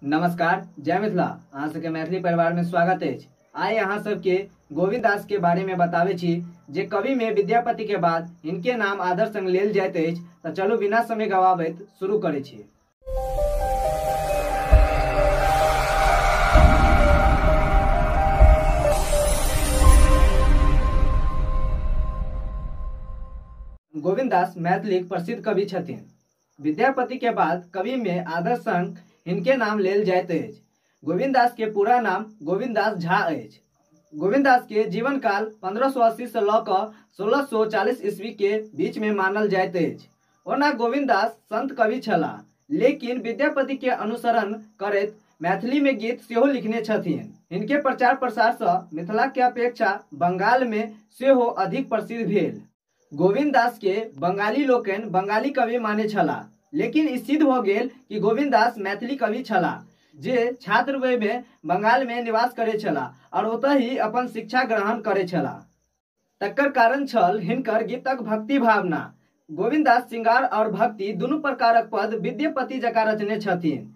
नमस्कार, जय मिथिला। अहाँ सबके मैथिली परिवार में स्वागत अछि। आइ अहाँ सबके गोविंद दास के बारे में बताबै छी जे कवि में विद्यापति के बाद इनके नाम आदर संग लेल जाइत अछि। तऽ चलू बिना समय गवाबैत शुरू करै छी। गोविंद दास मैथिलीक प्रसिद्ध कवि छथिन। विद्यापति के बाद कवि में आदर संग हिनके नाम लेल जाइत अछि। गोविंद दास के पूरा नाम गोविंद दास झा अछि। गोविंद दास के जीवन काल 1580 से लऽ कऽ 1640 ईस्वी के बीच में मानल जाइत अछि। ओना गोविंद दास संत कवि छलाह, लेकिन विद्यापति के अनुसरण करैत मैथिली में गीत सेहो लिखने छथिन। हिनके प्रचार प्रसार से मिथिला के अपेक्षा बंगाल में सेहो अधिक प्रसिद्ध भेल। गोविंद दास के बंगाली लोकनि बंगाली कवि माने छलाह, लेकिन ई सिद्ध भऽ गेल कि गोविंद दास मैथिली कवि छलाह जे छात्र वय में बंगाल में निवास करै छलाह और ओतऽ ही अपन शिक्षा ग्रहण करै छलाह। तकर कारण छल हिनकर गीतक भक्ति भावना। गोविंद दास श्रृंगार और भक्ति दुनू प्रकारक पद विद्यापति जकाँ रचने छथिन,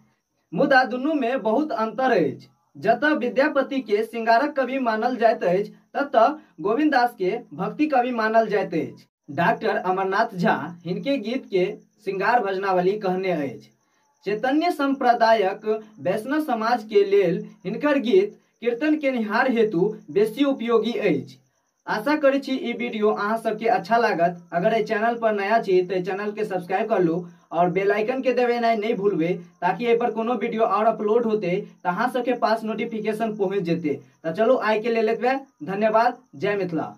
मुदा दुनू में बहुत अंतर अछि। जतऽ विद्यापति के श्रृंगारक कवि मानल जाइत अछि, ततऽ गोविंद दास के भक्ति कवि मानल जाइत अछि। डॉक्टर अमरनाथ झा हिनके गीत के श्रृंगार भजनावली कहने अछि। चैतन्य संप्रदायक वैष्णव समाज के लेल हिनकर गीत कीर्तन केनिहार हेतु बेसी उपयोगी अछि। आशा करै छी ई वीडियो अहाँ सबके अच्छा लागत। अगर एहि चैनल पर नया छी तऽ एहि चैनल के सब्सक्राइब कर लू और बेल आइकन के दबेनाइ नहीं भूलबै, ताकि एहि पर कोनो वीडियो और अपलोड होते तऽ अहाँ सबके पास नोटिफिकेशन पहुँच जेतै। तऽ चलू आइ के लेल एतबे। धन्यवाद। जय मिथिला।